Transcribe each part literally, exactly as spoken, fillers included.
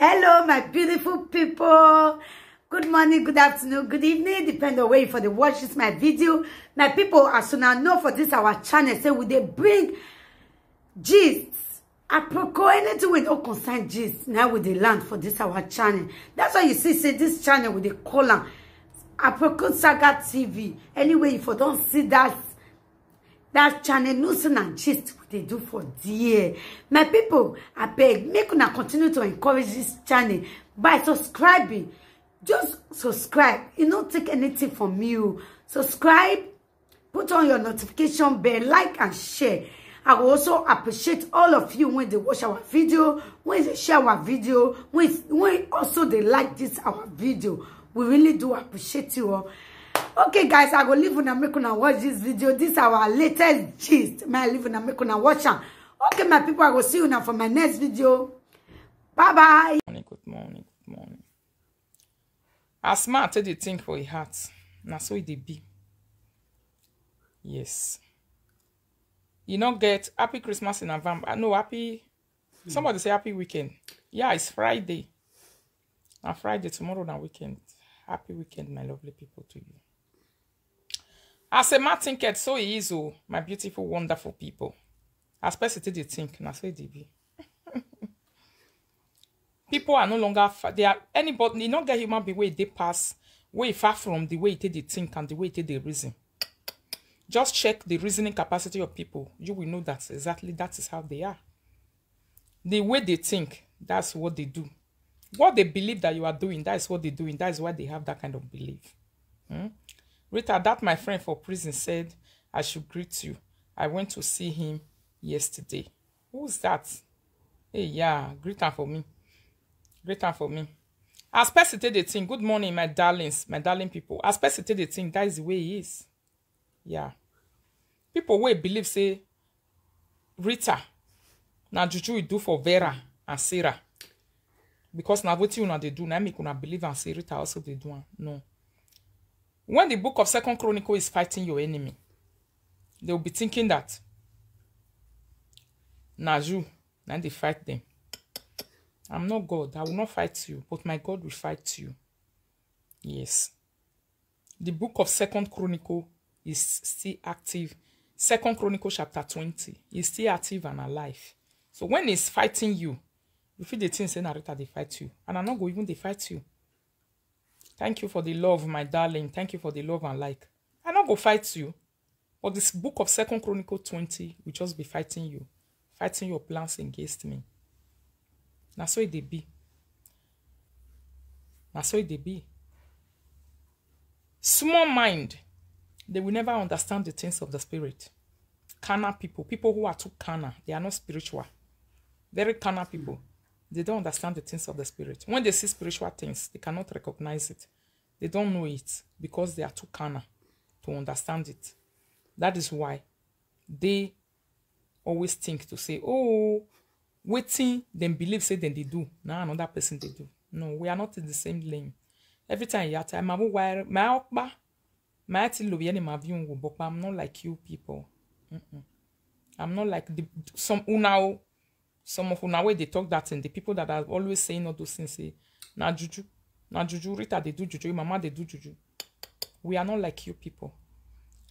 Hello, my beautiful people. Good morning, good afternoon, good evening, depend on where you for the watch this my video. My people, as soon as know for this our channel, say we dey bring gist, apropos anything we don't concern gist. Now we dey land for this our channel. That's why you see, say this channel we dey call am Aproko Saga T V. Anyway, if you don't see that that channel, no sin and gist we dey do for there. My people, I beg, make una continue to encourage this channel by subscribing. Just subscribe. You no take anything from you. Subscribe, put on your notification bell, like and share. I will also appreciate all of you when they watch our video, when they share our video, when, when also they like this our video. We really do appreciate you all. Okay, guys, I go leave una make una watch this video. This our latest gist. My leave una make una watch am. Okay, my people, I go see you now for my next video. Bye bye. Morning, good morning, good morning. As man take the thing for your heart, na so it dey be. Yes. You not get happy Christmas in advance. I know happy. Somebody say happy weekend. Yeah, it's Friday. And Friday, tomorrow na weekend. Happy weekend, my lovely people, to you. As a man thinketh, so he is, oh, my beautiful, wonderful people. As person take dey think, na so e dey be. People are no longer fa- they are anybody, you not get human being wey dey pass, wey far from the way e take dey think and the way e take dey reason. Just check the reasoning capacity of people. You will know that exactly that is how they are. The way they think, that's what they do. What they believe that you are doing, that is what they're doing. That is why they have that kind of belief. Hmm? Rita, that my friend for prison said I should greet you. I went to see him yesterday. Who's that? Hey, yeah, greet am for me. Greet am for me. As person take dey think, good morning, my darlings, my darling people. As person take dey think, that is the way he is. Yeah. People wey believe say Rita na juju e do for Vera and Sarah. Because na wetin una dey do, na make una believe and say Rita also dey do am. No. When the book of Second Chronicle is fighting your enemy, they will be thinking that na you na dey fight them. I'm not God. I will not fight you, but my God will fight you. Yes. The book of Second Chronicle is still active. Second Chronicle chapter twenty is still active and alive. So when he's fighting you, you feel the thing say na Rita dey fight you, and I no go even dey fight you. Thank you for the love, my darling. Thank you for the love and like. I no go fight you. But this book of Second Chronicle twenty will just be fighting you, fighting your plans against me. Na so it dey be. Na so it dey be. Small mind, they will never understand the things of the spirit. Carnal people, people who are too carnal, they are not spiritual. Very carnal people, they don't understand the things of the spirit. When they see spiritual things, they cannot recognize it. They don't know it because they are too carnal to understand it. That is why they always think to say, oh, wetin dem believe say dem dey do, na another person dey do. No, we are not in the same lane. Every time you tell my wife, my okpa, my auntie love any my view, but I'm not like you people. Mm-mm. I'm not like the some una o, some of una wey dey talk that thing, the people that are always saying all those things, say na juju, na juju, Rita dey do juju, mama dey do juju. We are not like you people.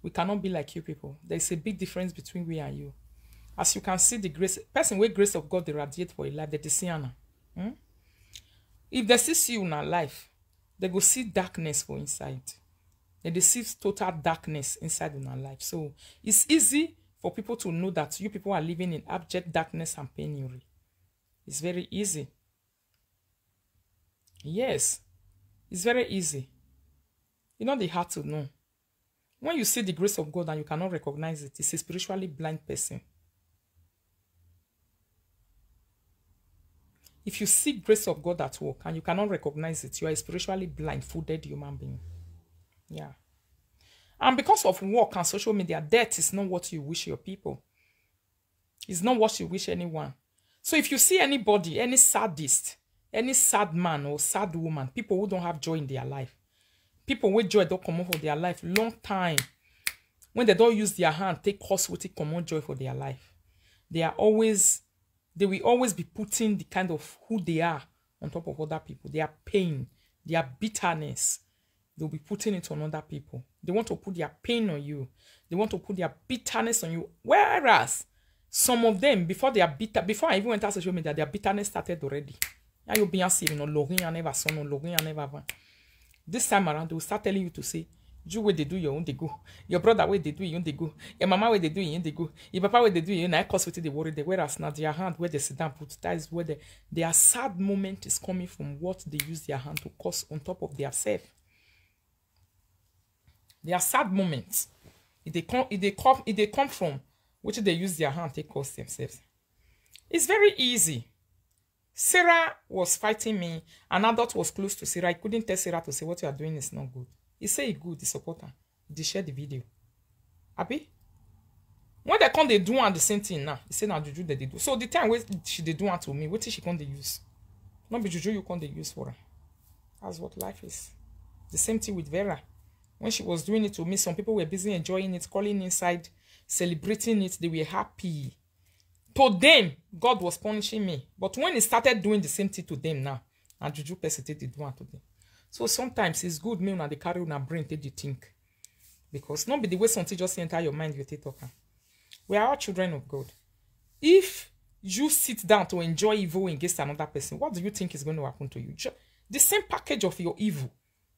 We cannot be like you people. There is a big difference between we and you. As you can see, the grace, person wey grace of God dey radiate for your life, they dey see am. Hmm? If they still see you in life, they go see darkness for inside. They dey see total darkness inside in our life. So it's easy for people to know that you people are living in abject darkness and penury. It's very easy. Yes, it's very easy. You know the hard to know. When you see the grace of God and you cannot recognize it, it's a spiritually blind person. If you see grace of God at work and you cannot recognize it, you are a spiritually blindfolded human being. Yeah. And because of work and social media, death is not what you wish your people. It's not what you wish anyone. So if you see anybody, any sadist, any sad man or sad woman, people who don't have joy in their life, people with joy don't come up for their life long time, when they don't use their hand, take cause what it common joy for their life. They are always, they will always be putting the kind of who they are on top of other people, their pain, their bitterness, they'll be putting it on other people. They want to put their pain on you. They want to put their bitterness on you. Whereas some of them, before they are bitter, before I even enter social media, their bitterness started already. Now you'll be asking, you know, Lorraine, I never saw no Lorraine, I never van. This time around, they will start telling you to say, you where they do your own, they go. Your brother where they do your own, they go. Your mama where they do your own, they go. Your papa where they do your own, I cause what they worry, they whereas now their hand where they sit down, put that is where they, their sad moment is coming from what they use their hand to cause on top of their self. Their sad moments, if they come, if they come, if they come from what they use their hand, they cause themselves. It's very easy. Sarah was fighting me. An adult was close to Sarah. He couldn't tell Sarah to say, "What you are doing is not good." He said he good, he support her. He share the video. Abi? When they come, they do on the same thing now. He said, "Now juju that they do." So the time when she they do on to me, what she come they use? Not be juju you come they use for her. That's what life is. The same thing with Vera. When she was doing it to me, some people were busy enjoying it, calling inside, celebrating it. They were happy. To them, God was punishing me. But when he started doing the same thing to them now, and juju person take the do unto them. So sometimes it's good me when they carry on a brain take the think. Because not be the way something just enter your mind, you take talk am. We are all children of God. If you sit down to enjoy evil against another person, what do you think is going to happen to you? Ju- the same package of your evil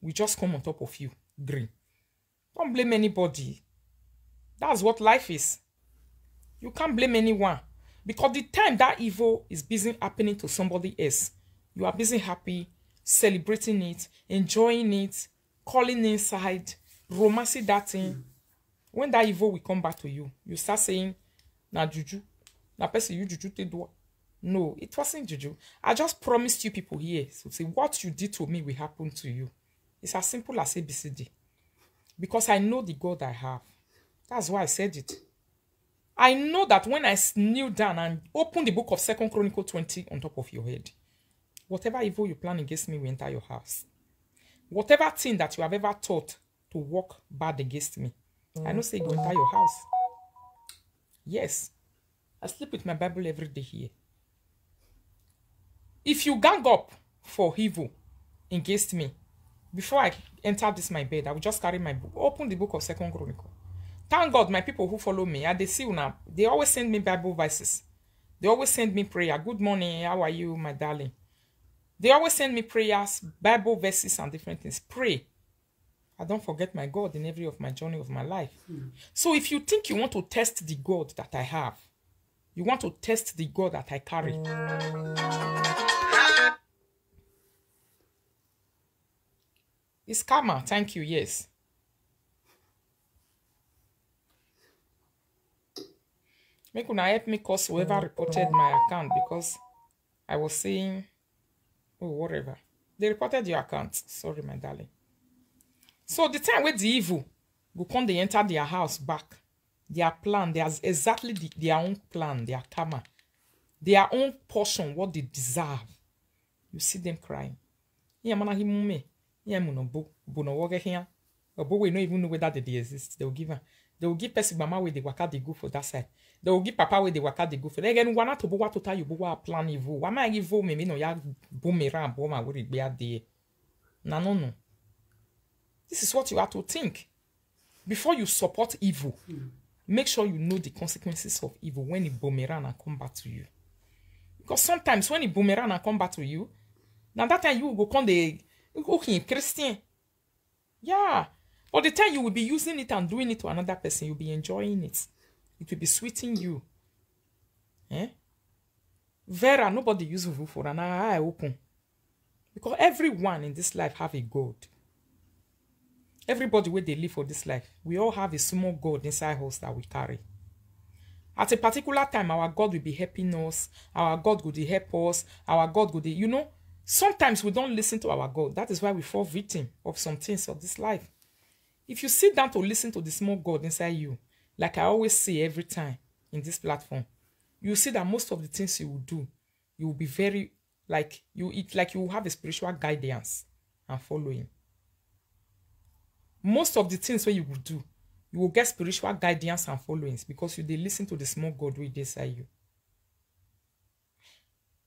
will just come on top of you. Green. Don't blame anybody. That's what life is. You can't blame anyone. Because the time that evil is busy happening to somebody else, you are busy happy, celebrating it, enjoying it, calling inside, romancing that thing. When that evil will come back to you, you start saying, "Na juju, na person you juju take do." No, it wasn't juju. I just promised you people here. So say, what you did to me will happen to you. It's as simple as A B C D. Because I know the God I have. That's why I said it. I know that when I s- kneel down and open the book of Second Chronicle twenty on top of your head, whatever evil you plan against me will enter your house. Whatever thing that you have ever thought to work bad against me, I know say it will enter your house. Yes. I sleep with my Bible every day here. If you gang up for evil against me, before I enter this my bed, I will just carry my book, open the book of Second Chronicle. Thank God, my people who follow me, I they see now. They always send me Bible verses. They always send me prayer. "Good morning, how are you, my darling?" They always send me prayers, Bible verses, and different things. Pray. I don't forget my God in every of my journey of my life. So if you think you want to test the God that I have, you want to test the God that I carry. It's karma. Thank you. Yes. Make una help me cause whoever reported my account because I was saying, oh, whatever. They reported your account. Sorry, my darling. So the time with the evil, go come they enter their house back. Their plan, their exactly the, their own plan, their karma, their own portion, what they deserve. You see them crying. Yeah, man, he mume. Yeah, muno bo, bo no woge here. Or bo we no even know whether they, they exist. They will give her. They will give person mama where they waka they go for that side. They will give papa where they waka they go for. Again, wana to bo wa to tell you bo wa plan evil. Wa ma evil me me no ya boomerang bo ma where they are there. Na no no. This is what you have to think before you support evil. Make sure you know the consequences of evil when it boomerang and come back to you. Because sometimes when it boomerang and come back to you, now that time you go come the okay Christian. Yeah. But the time you will be using it and doing it to another person, you'll be enjoying it. It will be sweeting you. Eh? Vera, nobody use vuvu for an eye open. Because everyone in this life have a God. Everybody where they live for this life, we all have a small God inside us that we carry. At a particular time, our God will be helping us. Our God will dey help us. Our God will dey, you know, sometimes we don't listen to our God. That is why we fall victim of some things of this life. If you sit down to listen to the small God inside you, like I always say every time in this platform, you see that most of the things you will do, you will be very, like, you, it like you will have a spiritual guidance and following. Most of the things where you will do, you will get spiritual guidance and followings because you they listen to the small God wey dey inside you.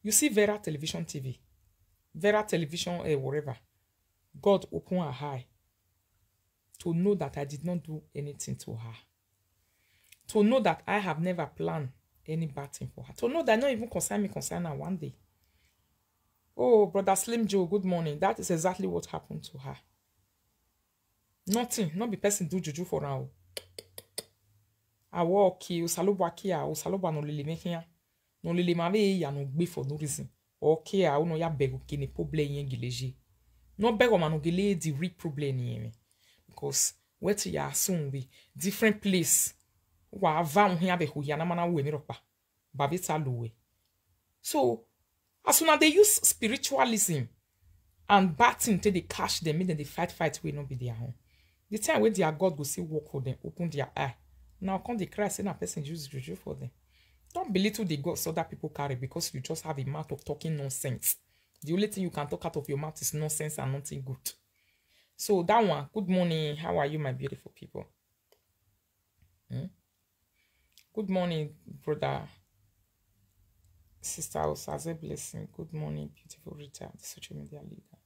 You see Vera Television T V. Vera television, eh, whatever. God open her eye to know that I did not do anything to her. To know that I have never planned any bad thing for her. To know that not even concern me, concern her one day. Oh, brother Slim Joe, good morning. That is exactly what happened to her. Nothing, not be person do juju for now. I walk you, Saloba Kia, or Saloba no lily making. No lily mave ya no be for no reason. Okay, I no ya beg kini problem yen gileji. No beg o manu gile the real problem yen. Because what ya soon be different place. Wa va un ya be hu ya na mana we mi ropa. Babita luwe. So, as soon as they use spiritualism and bad thing till they catch them, make them they fight, fight, we no be their own. The time when their God go see work for them, open their eye. Now come the Christ and a person use juju for them. Don't belittle the gods other people carry because you just have a mouth of talking nonsense. The only thing you can talk out of your mouth is nonsense and nothing good. So that one, good morning. How are you, my beautiful people? Hmm? Good morning, brother, sister Osaze Blessing. Good morning, beautiful Rita, the social media leader.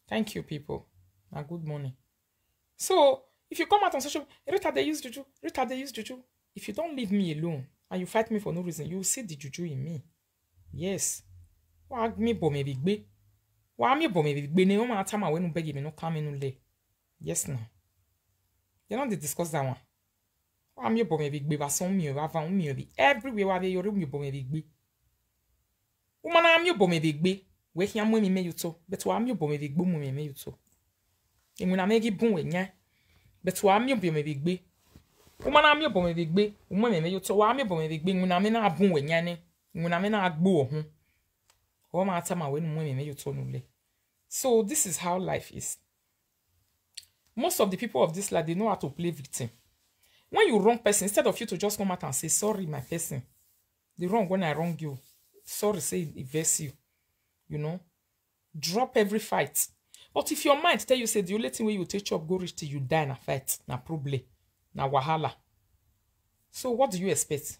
Thank you, people. And good morning. So, if you come out on social, Rita, they use juju. Rita, they use juju. If you don't leave me alone and you fight me for no reason, you will see the juju in me. Yes. Wa mi bo me bigbe. Wa mi bo me bigbe ne o ma tama wenu begi me no come in le. Yes, now. You don't discuss that one. Wa mi bo me bigbe ba son mi o ba va mi o bi. Everywhere wa be yori mi bo me bigbe. Umana mi bo me bigbe. We hia mo mi me yuto. But wa mi bo me bigbe mo me me yuto. Imuna me gi bun we nya. But wa mi bo me bigbe. Umana mi bo me bigbe. Umo me me yuto. Wa mi bo me bigbe. Imuna me na bun we nya ne. Imuna me na agbo ohun. O ma tama wenu mo me me yuto nule. So this is how life is. Most of the people of this life, they know how to play victim. When you wrong person, instead of you to just come out and say, "Sorry, my person, the wrong when I wrong you. Sorry, say it vex you." You know, drop every fight. But if your mind tell you, say, the only thing where you take chop, go reach till you die na fight, na problem, na wahala. So what do you expect?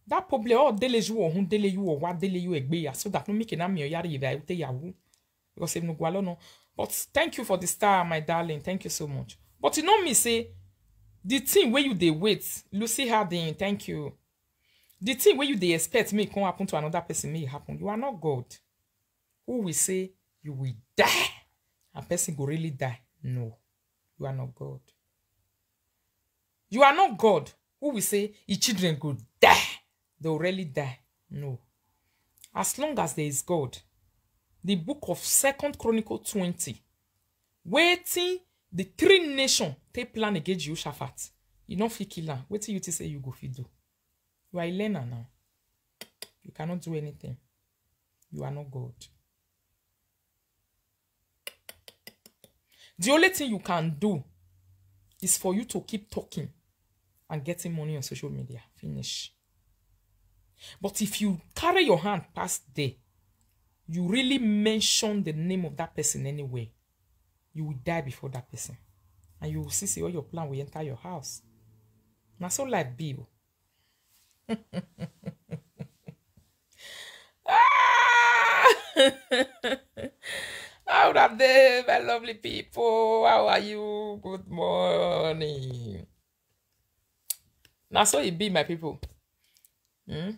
That problem, oh, dele you or who dele you or what dele you egbe ya, so that no make na me or yari ya, you tell ya who. Because if no gwalo no. But thank you for the star, my darling. Thank you so much. But you know me say, the thing where you dey wait, Lucy Harding, thank you. The thing where you dey expect me come happen to another person, may it happen. You are not God. Who will say you will die? A person go really die? No, you are not God. You are not God. Who will say your children go die? They will really die? No. As long as there is God, the book of Second Chronicle twenty, waiting the three nation take plan against Jehoshaphat. You don't fit kill am. Waiting you to say you go fit do. You are a learner now. You cannot do anything. You are not God. The only thing you can do is for you to keep talking and getting money on social media. Finish. But if you carry your hand past there, you really mention the name of that person anywhere, you will die before that person. And you will see, see all your plan will enter your house. Now so life be. Oh. Ah! How are they, my lovely people? How are you? Good morning. Now so it be, my people. Hmm?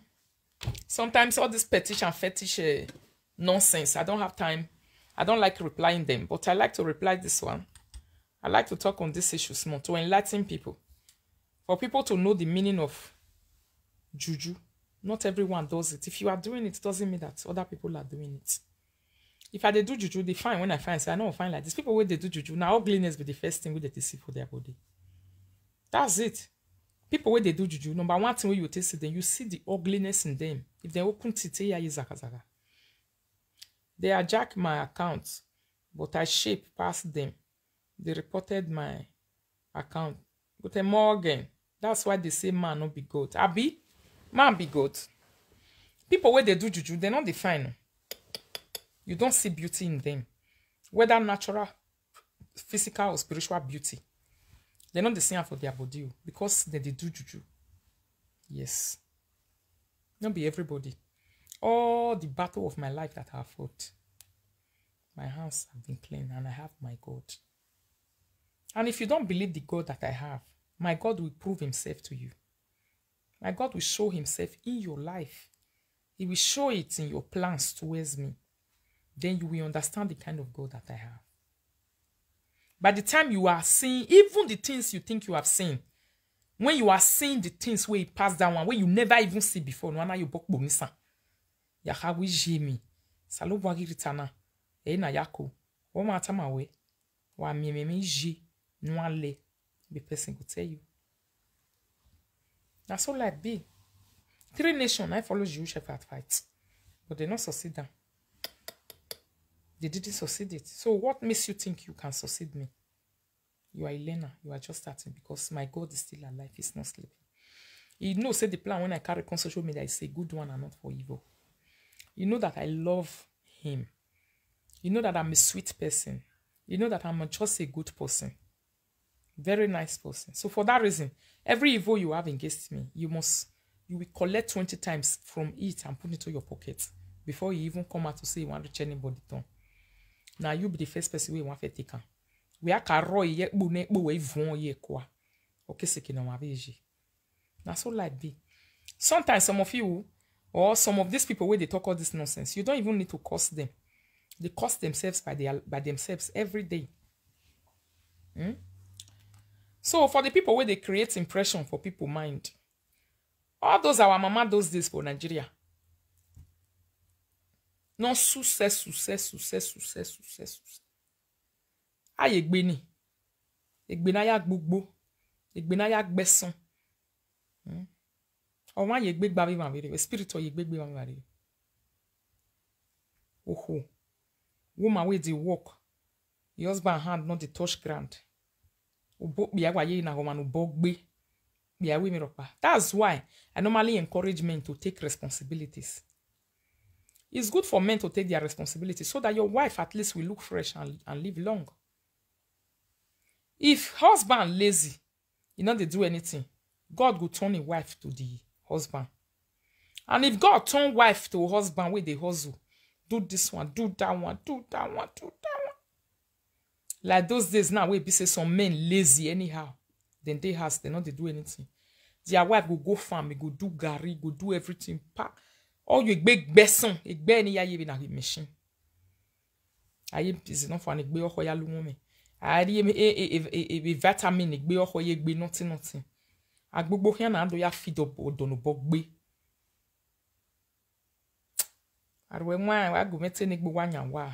Sometimes all this petition fetish uh, nonsense. I don't have time. I don't like replying them, but I like to reply this one. I like to talk on this issue small to enlighten people, for people to know the meaning of juju. Not everyone does it. If you are doing it, doesn't mean that other people are doing it. If I dey do juju, they fine when I find. Say I know fine like this. People where they do juju now, ugliness be the first thing where they see for their body. That's it. People where they do juju, number one thing where you take see them, you see the ugliness in them. If they open tite ya zaka zaka. They hijack my account, but I shape past them. They reported my account with a Morgan. That's why they say man not be God. Abi, man be God. People where they do juju, they not define. You don't see beauty in them, whether natural, physical or spiritual beauty. They not the same for their body oh, because they, they do juju. Yes. Not be everybody. All the battle of my life that I fought, My hands have been clean and I have my God. And if you don't believe the God that I have, my God will prove himself to you. My God will show himself in your life. He will show it in your plans towards me. Then you will understand the kind of God that I have. By the time you are seeing, even the things you think you have seen, when you are seeing the things where you pass that one, where you never even see before, no, na you bok bo misan. Ya ha wi jimi. Salo bwa giri tana. E na yako. Wo ma tama we. Wa mi me me ji. No le. The person go tell you. That's all life be. Three nations, I follow Jewish Shepherd fight. But they not succeed them. They didn't succeed it. So what makes you think you can succeed me? You are a learner. You are just starting because my God is still alive. He's not sleeping. He knows say the plan when I carry on social media is a good one and not for evil. You know that I love him. You know that I'm a sweet person. You know that I'm just a good person. Very nice person. So for that reason, every evil you have against me, you must, you will collect twenty times from it and put it to your pocket before you even come out to say you want to reach anybody down. Now you be the first person we want to take on. We are karo ye bu ne bu we von ye kwa. Okay, se ke na wa veji. That's all life be. Sometimes some of you or some of these people where they talk all this nonsense, you don't even need to curse them. They curse themselves by their by themselves every day. Hmm? So for the people where they create impression for people mind, all those our mama those days for Nigeria. No success, success, success, success, success, success. Aye gbe ni. Egbe na ya gbogbo. Egbe na ya gbesan. Hmm? Ọmọ ye gbegba bi ma vere. Spirit ye gbegba bi ma vere. Oho. Woman wey dey work. Your husband hand not dey touch ground. Obo kpia wa ye na woman obo gbe. Kpia we mi ropa. That's why I normally encourage men to take responsibilities. It's good for men to take their responsibility so that your wife at least will look fresh and, and live long. If husband lazy, he not dey do anything, God go turn a wife to the husband. And if God turn wife to husband where they hustle, do this one, do that one, do that one, do that one. Like those days now, we be say some men lazy anyhow. Then they has they not they do anything. Their wife go go farm, he go do gari, go do everything. Pa, all you big beson, a big any ya even a machine. I is not for a big or ya lume. I a vitamin, a big or ya be nothing, nothing. A gbogbo here na do ya feed up or dono bog be. Arwe mwa wa go mete ne gbo wanya wa.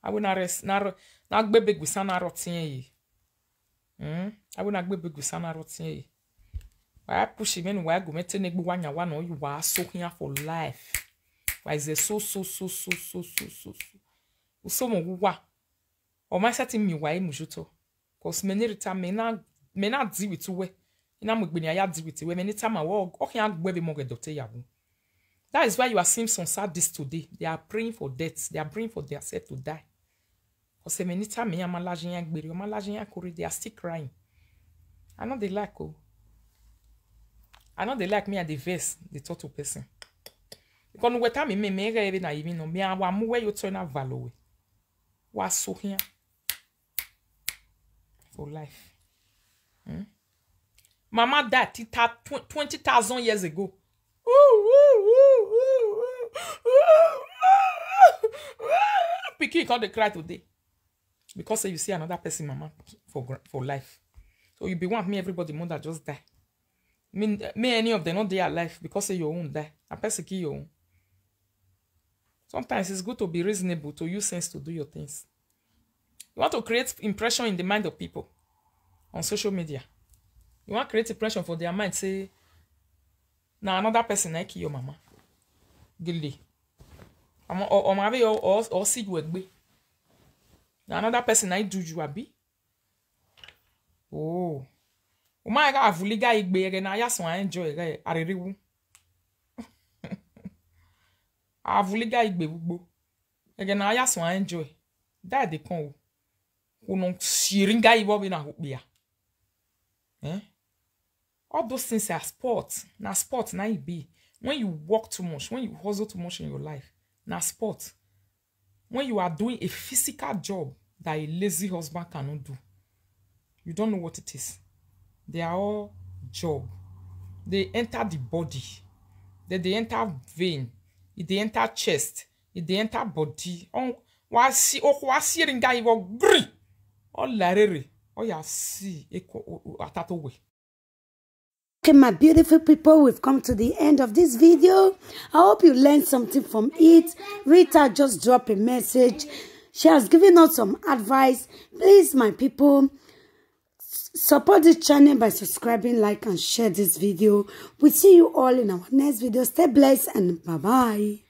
Awe na res na ro na gbe be gusa na rotin ye. Hmm? Awe na gbe be gusa na rotin ye. Wa push men wa go mete ne gbo wanya wa no you wa so here for life. Wa is so so so so so so so so. Uso mo wa. O ma sati mi wa imujuto. Cause many rita me na me na deal with we. Ina mo gbeni aya deal with we many time I walk. Okay, I go be more dote yawo. That is why you are seeing some saddists today. They are praying for death. They are praying for themselves to die. Cause many time me am lajin ya gbere, am lajin ya kore, they are still crying. I know they like oh. I know they like me at the verse, the total person. Because no time me me me na even no me awa mu we you turn a valowe. Wa so here for life. Hmm? Mama died twenty thousand years ago. Pikin come dey cry today because say you see another person mama for gra- for life. So you be one me everybody mother just die. Me, me any of them not dey alive because say your own die. A person kill your own. Sometimes it's good to be reasonable, to use sense to do your things. You want to create impression in the mind of people on social media. You want to create impression for their mind, say, now another person like your mama. Gilly. I'm or or or or see you egbe. Now another person I do you abi. Oh. O ma ga avuliga igbe ege na ya so enjoy ege aririwu. Avuliga igbe gbogbo. Ege na ya so enjoy. That dey come. Uno siringa ibo bi na hopia. Eh? All those things are sport. Na sport na e be. When you work too much, when you hustle too much in your life, na sport. when you are doing a physical job that a lazy husband cannot do. You don't know what it is. They are all job. They enter the body. Then they enter vein. If they enter chest. If they enter body. On wasi okwasi ringa iwo gri. All larere. All ya see eko atato we. Okay, my beautiful people, we've come to the end of this video. I hope you learned something from it. Rita just dropped a message. She has given us some advice. Please, my people, support this channel by subscribing, like, and share this video. We'll see you all in our next video. Stay blessed and bye-bye.